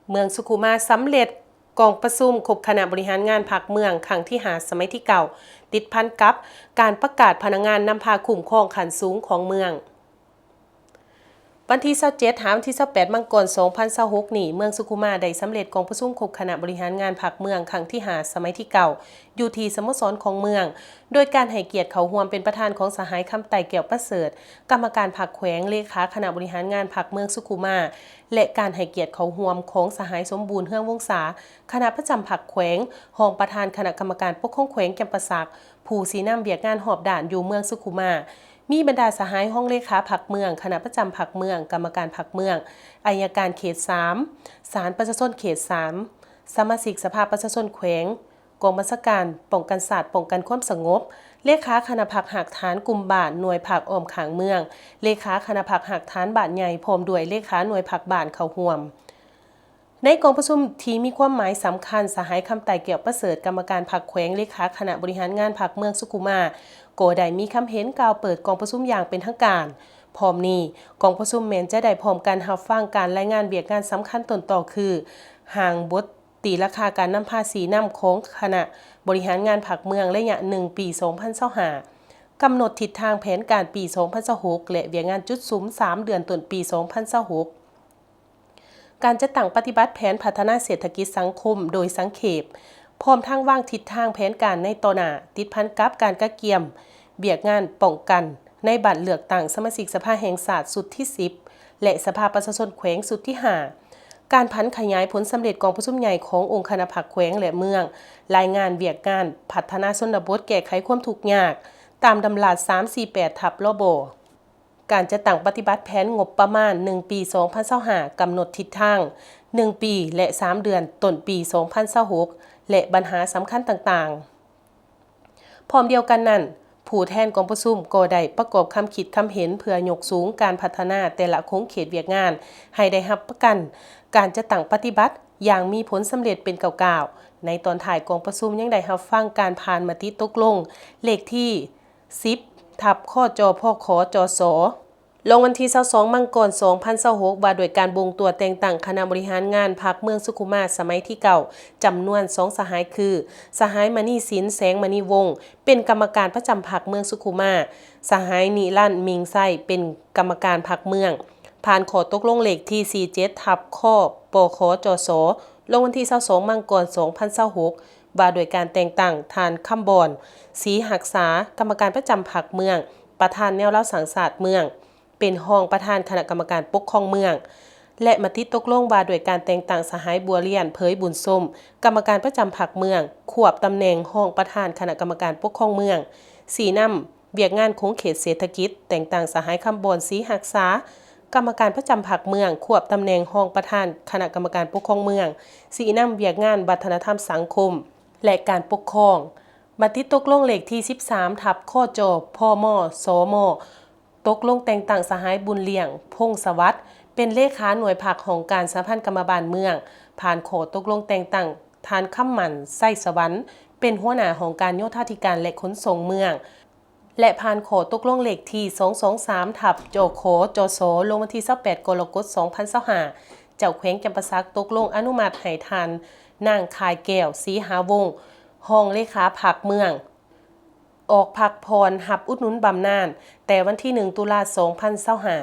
ເມືອງສຸຂຸມາສຳເລັດກອງປະຊຸມຄົບຄະນະບໍລິຫານງານພັກເມືອງຄັ້ງທີຫ້າ ສະໄໝທີເກົ້າ ຕິດພັນກັບການປະກາດພະນັກງານນຳພາຄຸ້ມຄອງຂັ້ນສູງຂອງເມືອງ. ວັນທີຊາວເຈັດ ຫາວັນທີຊາວແປດ ມັງກອນ ສອງພັນຊາວຫົກນີ້, ເມືອງສຸຂຸມາໄດ້ສຳເລັດກອງປະຊຸມຄົບຄະນະບໍລິຫານງານພັກເມືອງຄັ້ງທີຫ້າ ສະໄໝທີເກົ້າ ຢູ່ທີ່ສະໂມສອນຂອງເມືອງ, ໂດຍການໃຫ້ກຽດເຂົ້າຮ່ວມເປັນປະທານຂອງສະຫາຍ ຄຳໄຕ້ ແກ້ວປະເສີດ ກຳມະການພັກແຂວງ, ເລຂາຄະນະບໍລິຫານງານພັກເມືອງສຸຂຸມາ ແລະ ການໃຫ້ກຽດເຂົ້າຮ່ວມຂອງສະຫາຍ ສົມບູນ ເຮືອງວົງສາ ຄະນະປະຈຳພັກແຂວງ, ຮອງປະທານຄະນະກຳມະການປົກຄອງແຂວງຈຳປາສັກ, ຜູ້ຊີ້ນຳວຽກງານຮອບດ້ານຢູ່ເມືອງສຸຂຸມາ, ມີບັນດາສະຫາຍຮອງເລຂາພັກເມືອງ, ຄະນະປະຈຳພັກເມືອງ, ກຳມະການພັກເມືອງ, ໄອຍະການເຂດສາມ, ສານປະຊາຊົນເຂດສາມ, ສະມາຊິກສະພາປະຊາຊົນແຂວງ, ກອງບັນຊາການປ້ອງກັນຊາດ ປ້ອງກັນຄວາມສະຫງົບ, ເລຂາຄະນະພັກຮາກຖານກຸ່ມບ້ານ ໜ່ວຍພັກອ້ອມຂ້າງເມືອງ, ເລຂາຄະນະພັກຮາກຖານບ້ານໃຫຍ່ ພ້ອມດ້ວຍເລຂາໜ່ວຍພັກບ້ານເຂົ້າຮ່ວມ. ໃນກອງປະຊຸມທີ່ມີຄວາມໝາຍສຳຄັນ, ສະຫາຍ ຄຳໄຕ້ ແກ້ວປະເສີດ ກຳມະການພັກແຂວງ, ເລຂາຄະນະບໍລິຫານງານພັກເມືອງສຸຂຸມາ ກໍໄດ້ມີຄຳເຫັນກ່າວເປີດກອງປະຊຸມຢ່າງເປັນທາງການ. ພ້ອມນີ້, ກອງປະຊຸມແມ່ນຈະໄດ້ພ້ອມກັນຮັບຟັງການລາຍງານວຽກງານສຳຄັນຕົ້ນຕໍ ຄື ຮ່າງບົດ ຕີລາຄາການນຳພາຊີ້ນຳຂອງຄະນະບໍລິຫານງານພັກເມືອງໄລຍະໜຶ່ງປີ ສອງພັນຊາວຫ້າ, ກຳນົດທິດທາງແຜນການປີ ສອງພັນຊາວຫົກ ແລະ ວຽກງານຈຸດສຸມສາມເດືອນຕົ້ນປີ ສອງພັນຊາວຫົກ, ການຈັດຕັ້ງປະຕິບັດແຜນພັດທະນາເສດຖະກິດສັງຄົມໂດຍສັງເຂບ, ພ້ອມທັງວາງທິດທາງແຜນການໃນຕໍ່ໜ້າ, ຕິດພັນກັບການກະກຽມວຽກງານປ້ອງກັນ ໃນບັດເລືອກຕັ້ງສະມາຊິກສະພາແຫ່ງຊາດຊຸດທີສິບ ແລະ ສະພາປະຊາຊົນແຂວງຊຸດທີຫ້າ, ການຜັນຂະຫຍາຍຜົນສຳເລັດກອງປະຊຸມໃຫຍ່ຂອງອົງຄະນະພັກແຂວງ ແລະ ເມືອງ, ລາຍງານວຽກງານພັດທະນາຊົນນະບົດແກ້ໄຂຄວາມທຸກຍາກ ຕາມດຳລັດສາມສີ່ແປດ ທັບ ລບ, ການຈັດຕັ້ງປະຕິບັດແຜນງົບປະມານໜຶ່ງປີ ສອງພັນຊາວຫ້າ ກຳນົດທິດທາງໜຶ່ງປີ ແລະ ສາມເດືອນຕົ້ນປີ ສອງພັນຊາວຫົກ ແລະ ບັນຫາສຳຄັນຕ່າງໆ. ພ້ອມດຽວກັນນັ້ນ, ຜູ້ແທນກອງປະຊຸມກໍໄດ້ປະກອບຄຳຄິດຄຳເຫັນເພື່ອຍົກສູງການພັດທະນາແຕ່ລະຂົງເຂດວຽກງານໃຫ້ໄດ້ຮັບປະກັນການຈັດຕັ້ງປະຕິບັດຢ່າງມີຜົນສຳເລັດເປັນກ້າວໆ. ໃນຕອນທ້າຍກອງປະຊຸມຍັງໄດ້ຮັບຟັງການຜ່ານມະຕິຕົກລົງເລກທີສິບ ທັບ ຄຈ ພຂ ຈສ ລົງວັນທີຊາວສອງ ມັງກອນ ສອງພັນຊາວຫົກ ວ່າດ້ວຍການບົ່ງຕົວແຕ່ງຕັ້ງຄະນະບໍລິຫານງານພັກເມືອງສຸຂຸມາສະໄໝທີເກົ້າ ຈຳນວນສອງສະຫາຍຄື ສະຫາຍ ມະນີສິນ ແສງມະນີວົງ ເປັນກຳມະການປະຈຳພັກເມືອງສຸຂຸມາ, ສະຫາຍ ນິລັນ ມິງໄຊ ເປັນກຳມະການພັກເມືອງ, ຜ່ານຂໍ້ຕົກລົງເລກທີສີ່ເຈັດ ທັບ ຄປຂ ຈສ ລົງວັນທີຊາວສອງ ມັງກອນ ສອງພັນຊາວຫົກ ວ່າດ້ວຍການແຕ່ງຕັ້ງທ່ານ ຄຳບອນ ສີຮັກສາ ກຳມະການປະຈຳພັກເມືອງ, ປະທານແນວລາວສ້າງຊາດເມືອງ, ເປັນຮອງປະທານຄະນະກຳມະການປົກຄອງເມືອງ ແລະ ມະຕິຕົກລົງວ່າດ້ວຍການແຕ່ງຕັ້ງສະຫາຍ ບົວລຽນ ເຜີຍບຸນຊົມ ກຳມະການປະຈຳພັກເມືອງ ຄວບຕຳແໜ່ງຮອງປະທານຄະນະກຳມະການປົກຄອງເມືອງ, ຊີ້ນຳວຽກງານຂົງເຂດເສດຖະກິດ, ແຕ່ງຕັ້ງສະຫາຍ ຄຳບອນ ສີຮັກສາ ກຳມະການປະຈຳພັກເມືອງ ຄວບຕຳແໜ່ງຮອງປະທານຄະນະກຳມະການປົກຄອງເມືອງ, ຊີ້ນຳວຽກງານວັດທະນະທຳສັງຄົມ ແລະ ການປົກຄອງ, ມະຕິຕົກລົງເລກທີສິບສາມ ທັບ ຄຈ ພມ ສມ ຕົກລົງແຕ່ງຕັ້ງສະຫາຍ ບຸນລ້ຽງ ພົງສະຫວັດ ເປັນເລຂາໜ່ວຍພັກຫ້ອງການສະຫະພັນກຳມະບານເມືອງ, ຜ່ານຂໍ້ຕົກລົງແຕ່ງຕັ້ງທ່ານ ຄຳໝັ້ນ ໄຊສະຫວັນ ເປັນຫົວໜ້າຫ້ອງການໂຍທາທິການ ແລະ ຂົນສົ່ງເມືອງ ແລະ ຜ່ານຂໍ້ຕົກລົງເລກທີສອງສອງສາມ ທັບ ຈຂ ຈສ ລົງວັນທີຊາວແປດ ກໍລະກົດ ສອງພັນຊາວຫ້າ ເຈົ້າແຂວງຈຳປາສັກຕົກລົງອະນຸມັດໃຫ້ທ່ານ ນາງ ຄ້າຍແກ້ວ ສີຫາວົງ ຮອງເລຂາພັກເມືອງ ອອກພັກຜ່ອນຮັບອຸດໜູນບຳນານ ແຕ່ວັນທີໜຶ່ງ ຕຸລາ ສອງພັນຊາວຫ້າ.